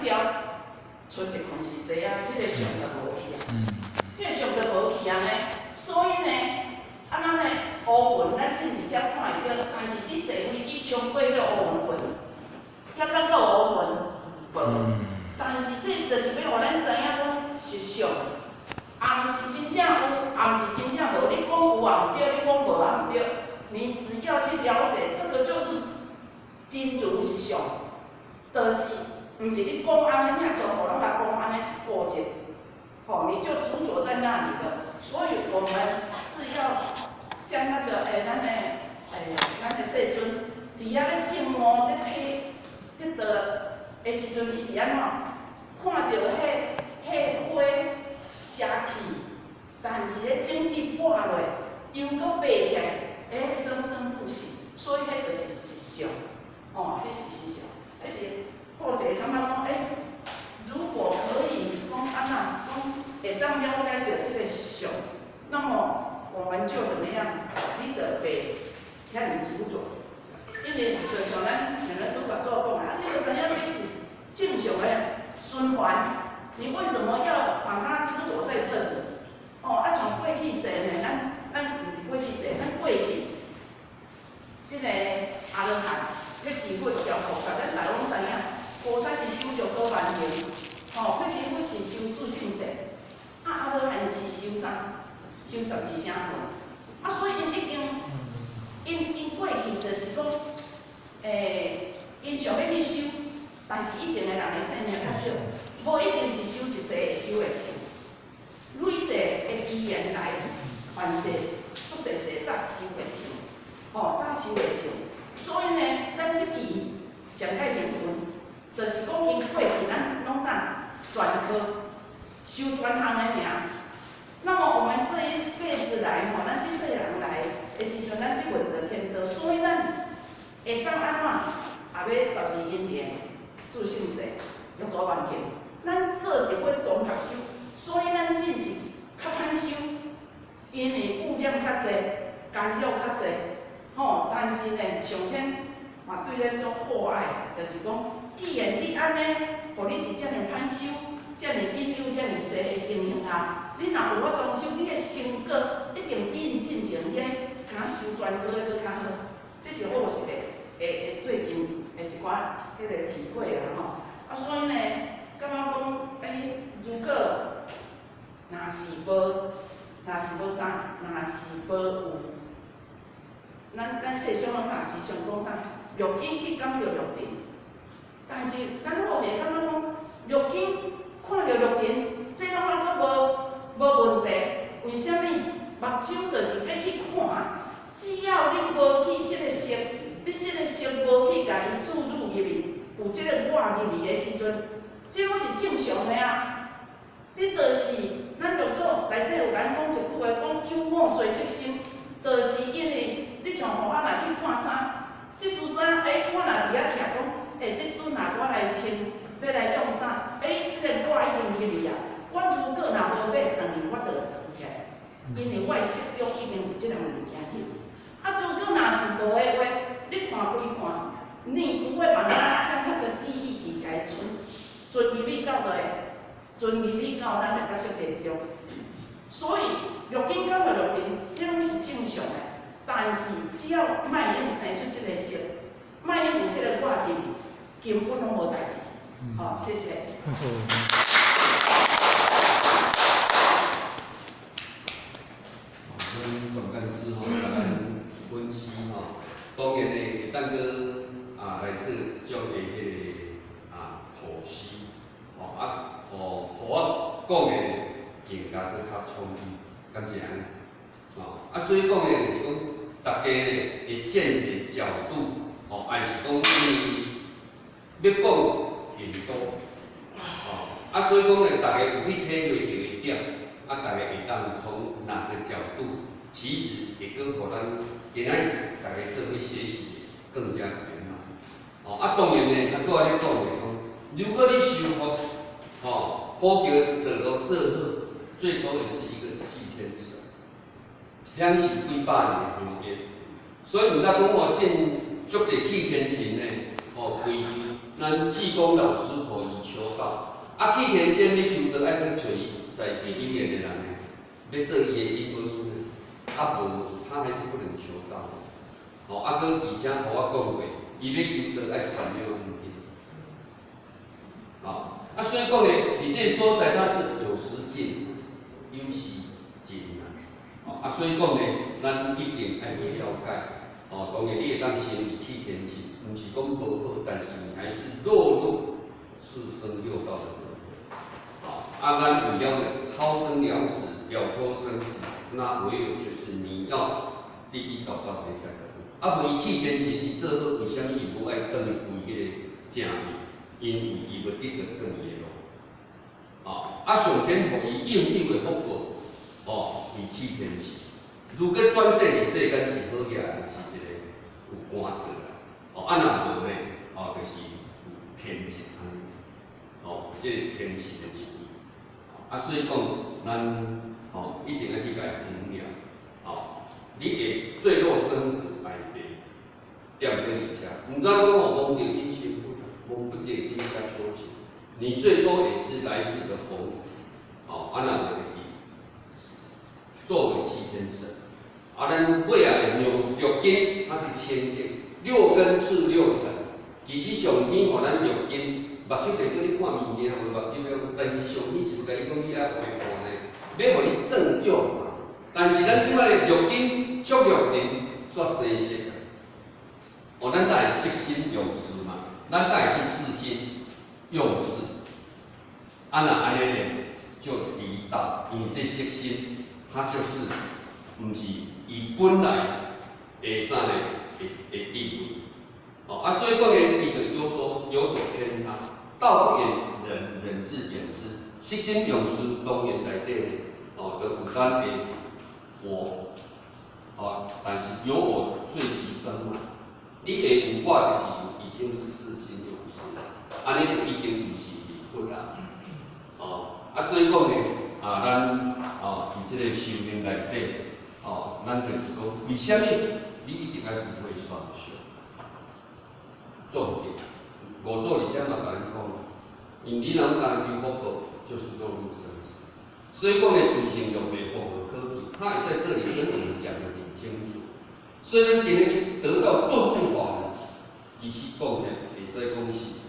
掉，剩一份是西啊，彼个相就無去啊，彼個相就無去啊呢。所以呢，啊，咱的烏雲，咱進去才看會著，但是你坐飛機衝過彼個烏雲過，遐敢閣有烏雲？無。但是這就是欲予咱知影講實相，也毋是真正有，也毋是真正無。你講有也毋對，你講無也毋對。你只要去了解，這個就是真如實相，就是毋是你講按呢，遐全部攏共講按呢是過節，吼，你就執著在那裡了。所以我們是要像那個咱的世尊，佇遐咧證悟咧體得道的時陣，伊是按怎？看著彼花謝去，但是彼種子播落，又閣爬起來，生生不息，所以彼就是實相，吼，彼是實相，彼是後世感覺講，如果可以講按怎，講會當了解著這個實相，那麼我們就怎麼樣？你就袂遐爾執著，因為就像咱前面所講講啊，你就知影這是正常的循環，你為什麼要把它執著在這裡？哦，啊，像過去世呢，咱毋是過去世，咱過去，這個阿羅漢，彼諸佛叫菩薩，咱大家攏知影，菩薩是修六度萬行，吼，彼諸佛是修四聖諦，啊，阿羅漢是修啥？修十二聲聞，啊，所以𪜶已經，𪜶過去就是講，𪜶想欲去修，但是以前的人的生命較少，無一定是修一世會修會成。累世的機緣來還世，足濟世才修會成，吼，才修會成。所以呢，咱這期上蓋緣分，就是講𪜶過去咱攏啥專科，修專項的爾。那麼我們這一輩子來吼，咱這世人來的時陣，咱去聞著天道，所以咱會當按怎，也欲十二因緣、四聖諦、六度萬行，咱做一份綜合修，所以咱真是較歹修，因為污染較濟，干擾較濟，吼。但是呢，上天嘛對咱足厚愛，就是講，既然你按呢，予你佇遮爾歹修，遮爾引誘遮爾濟的情形下，你若有法度修，你的成果一定比𪜶進前遐敢修專科的閣較好。這是我有實的，會最近的一寡彼個體會啦吼。啊，所以呢，感覺講，如果若是無啥，若是無有，咱世俗攏啥時常講啥，六根去感著六塵，但是咱好勢感覺講，六根看著六塵，這攏還閣無問題。為啥物？目睭就是欲去看，只要你無去這個色，你這個色無去共伊注入入去，有這個我入去的時陣，這攏是正常的啊。你就是咱六祖內底有共咱講一句話，講有我罪即心，就是因為你像吼，我若去看衫，這束衫，我若佇遐徛講，這束若我來穿，欲來用啥？這個我已經入去啊。我如果若無買轉去，我就會藏起來，因為我的識中已經有這個物件去。啊，如果若是無的話，你看歸看，你不會把它像那個記憶體共存，存入去到佗，存入去到咱的識地中。所以六根感著六塵，這攏是正常的。但是只要莫用生出這個識，莫用有這個我入去，根本攏無代誌。好，謝謝。阮總幹事吼，共咱分析吼，當然呢，會當閣來做一種的彼個剖析，吼啊，予我講的更加閣較充裕，敢是按呢？吼啊，所以講的就是講，逐家呢的見解角度，吼，還是講伊欲講更多，吼啊，所以講呢，逐家有去體會著的點，啊，逐家會當從哪個角度，其實會閣予咱今仔日逐家做伙學習更加圓滿。吼啊，當然呢，較閣咧講的講，如果你修福，吼，普橋做路做好，最多也是一個棄天神，享受幾百年的香煙。所以毋才講吼，進足濟棄天神呢，吼，開咱濟公老師予伊以求道。啊，去天仙欲求道，愛去揣伊在世因緣的人呢，欲做伊的引導師呢，啊無，他還是不能求道。哦，啊，閣而且予我講過，伊欲求道愛轉了毋緊。哦，啊，所以講呢，佇這個所在，它是有時盡，有時盡啊。哦，啊，所以講呢，咱一定愛去了解。哦，當然你會當先去天神，毋是講無好，但是你還是落入四生六道的輪迴。啊，咱為了超生了死、了脫生死，那唯有就是你要第一找到回家的路。啊，無伊去天神，伊做好，為啥物伊無愛轉去歸彼個正位？因為伊無得著轉去的路。啊，啊，上天予伊永久的福報，哦，伊去天神。如果轉世佇世間是好額，就是一個有官做啦。哦，啊若無呢，哦，就是有天神按呢。哦，這個天神的一位。啊，所以講，咱哦一定愛去共衡量。哦，你會墜落生死內底，踮轉佇遮，毋知講哦，無著緊成佛，無不著緊遮修行，你最多也是來世的佛。哦，啊，若無就是作為齊天神。啊，咱尾仔的六六根，它是清淨，六根觸六塵。其實上天予咱六根，目睭會叫你看物件，無目睭了，但是上天是共你講你愛予伊看呢，欲予你正用嘛。但是咱這擺的六根觸六塵，煞西色。哦，咱愛識心用事嘛，咱愛去識心用事。啊，若按呢咧，就離道，因為這識心，它就是毋是伊本來的啥呢？的地位。哦，啊，所以講呢，伊就有所偏差。道不遠人，人自遠之。識心用事當然內底呢，哦，就有咱的我，哦，但是有我最其身嘛。你會有我，就是已經是識心用事啦，按呢就已經毋是離佛啦。哦，啊，所以講呢，啊，咱哦，佇這個修行內底，哦，咱就是講，為啥物你一定愛福慧雙修？重點，五祖佇遮嘛共咱講，因為你若干求福報，就是落入生死。所以講呢，自性用袂復何可比？他也在這裡跟我們講得很清楚。所以咱今日得到頓悟法門，其實講呢，會使講是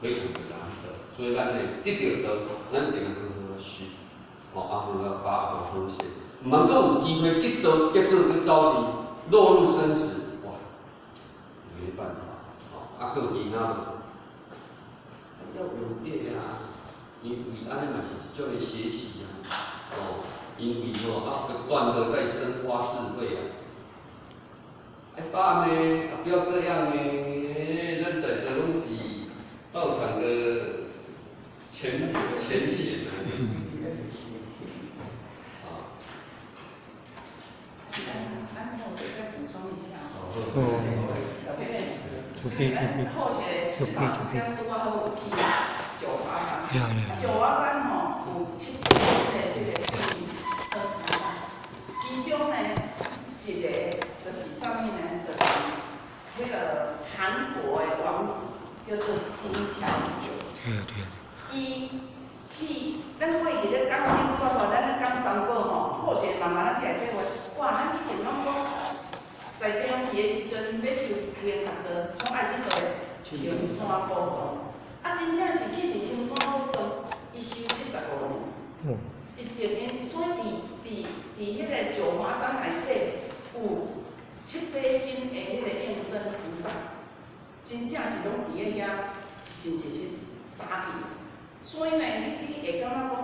非常的難得。所以咱呢得著道，咱一定愛好好修，吼，啊好好把握好勢，毋通閣有機會得道，結果閣走佇落入生死，哇，沒辦法，吼，啊，閣其他要有變啊，因為按呢嘛是一種的學習啊，哦，因為吼啊不斷的在生發智慧啊。愛放呢，啊不要這樣呢，咱在這攏是道場的前賢啊。咱後續再補充一下。哦。因為咱後續這段時間拄仔好有去九華山，九華山吼有七個這個生菩薩，其中呢一個就是啥物呢？就是彼個韓國的王子叫做金喬覺。對對。伊去，咱過去咧講經說吼，咱咧講三寶吼，後續慢慢仔起來體會，哇，咱以前攏講，在青期的時陣，欲修行學道，攏愛去佗青山古洞。啊，真正是去佇青山古洞，伊修75年。伊證因，所以佇彼個九華山內底有七八身的彼個應身菩薩，真正是攏佇咧遐一心一心打去。所以呢，你會感覺講，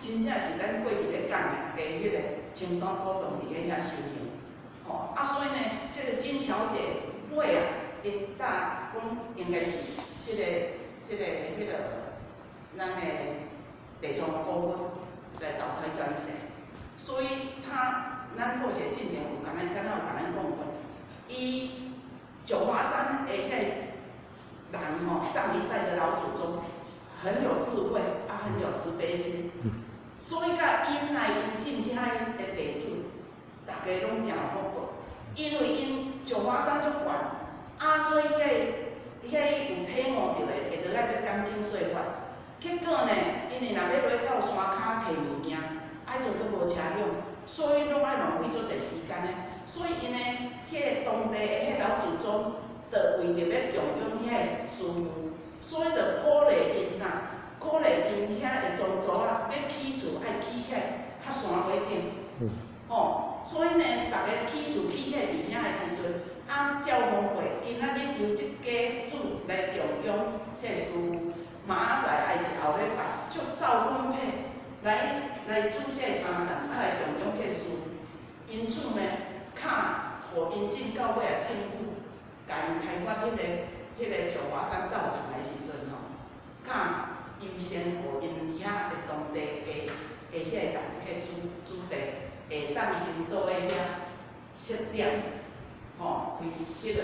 真正是咱過去咧講的彼個青山古洞佇咧遐修行。吼，啊，所以呢，這個金喬覺尾啊，𪜶早講應該是這個彼個咱的地藏王菩薩來投胎轉世，所以他咱好勢進前有共咱敢若有共咱講過，伊九華山的彼個人吼，上一代的老祖宗很有智慧，啊，很有慈悲心，所以佮𪜶來𪜶進遐的弟子，逐家攏誠有福報，因為𪜶九華山足懸，啊，所以遐有體悟著的，會落來閣講經說法。結果呢，𪜶若欲落到山跤提物件，愛就閣無車輛，所以攏愛浪費足濟時間呢。所以𪜶的彼个當地的彼老祖宗，就為著欲供養遐个師父，所以就鼓勵𪜶啥？鼓勵𪜶遐的宗族啊，欲起厝愛起遐較山尾頂。吼，所以呢，逐家起厝起遐佇遐的時陣，啊，照分配，今仔日由這家主來供養這個師父，明仔載還是後禮拜，就照分配來煮這個三頓，啊來供養這個師父。因此呢，較予𪜶進到尾啊，政府共𪜶開發彼个九華山道場的時陣吼，較優先予𪜶遐的當地的彼個人，彼個主地會當先倒咧遐設點，吼，開彼個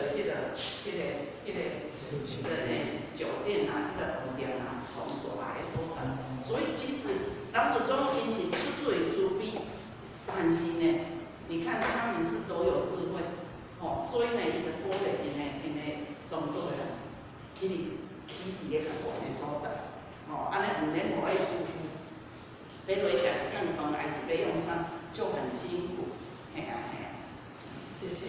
酒店啊，彼個飯店啊，紅大的所在。所以其實老祖宗𪜶是出自於慈悲，但是呢，你看他們是多有智慧，吼，所以呢，伊就鼓勵𪜶的宗族的人去起佇個較懸的所在，吼，按呢毋免予彼師父欲落食一頓飯，還是欲用啥，就很辛苦，嘿啊嘿啊，謝謝。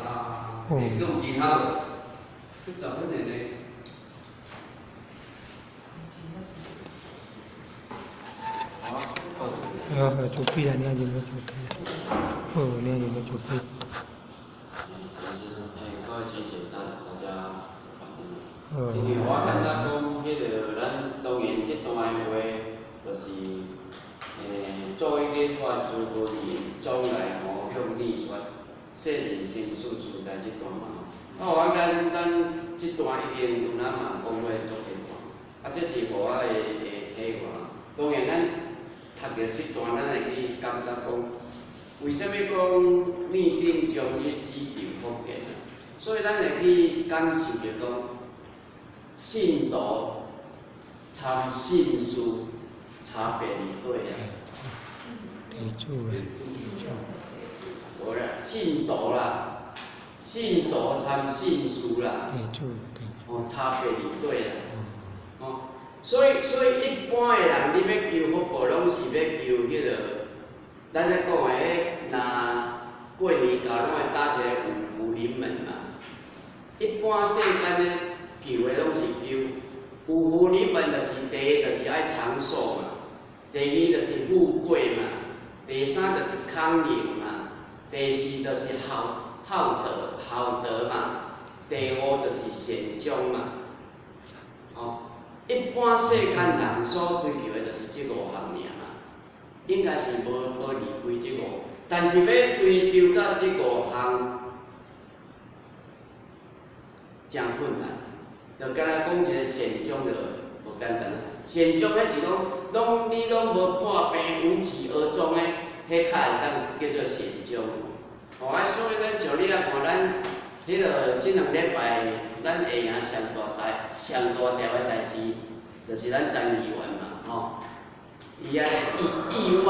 啊，閣有其他無？這十分的呢？啊，做屁啊！你還是要做屁？哦，你還是要做屁？其實，各位親戚，大家晚安。因為我感覺講，彼个咱當然這段的話，就是，做一個發諸佛言，將來無向你說，世人生死時代這段嘛。啊，我感覺咱這段已經有咱嘛講話足濟段，啊，這是予我的體會。當然，咱讀著這段，咱會去感覺講，為啥物講滅頂終日只求福建啊？所以咱會去感受著講，信徒參信士差別佇佗啊？地主啊，無啦，信徒啦，信徒參信士啦，地主地主。哦，差別佇佗啊？哦，所以一般的人，你欲求福報，攏是欲求彼个，咱咧講的彼，若過年到攏會打一個五福臨門嘛。一般世間咧求的攏是求五福臨門，就是第一就是愛長壽嘛，第二就是富貴嘛，第三就是康寧嘛，第四就是孝孝德孝德嘛，第五就是善終嘛。哦，一般世間人所追求的就是這五項爾嘛，應該是無離開這五，但是欲追求到這五項，誠困難。就敢若講一個善終就無簡單啦。善終彼是講，攏你攏無破病，無疾而終的，彼較會當叫做善終。哦，啊，所以咱照你來看，咱彼个這兩禮拜，咱下營上大條的代誌，就是咱陳議員嘛，吼，伊按呢意外。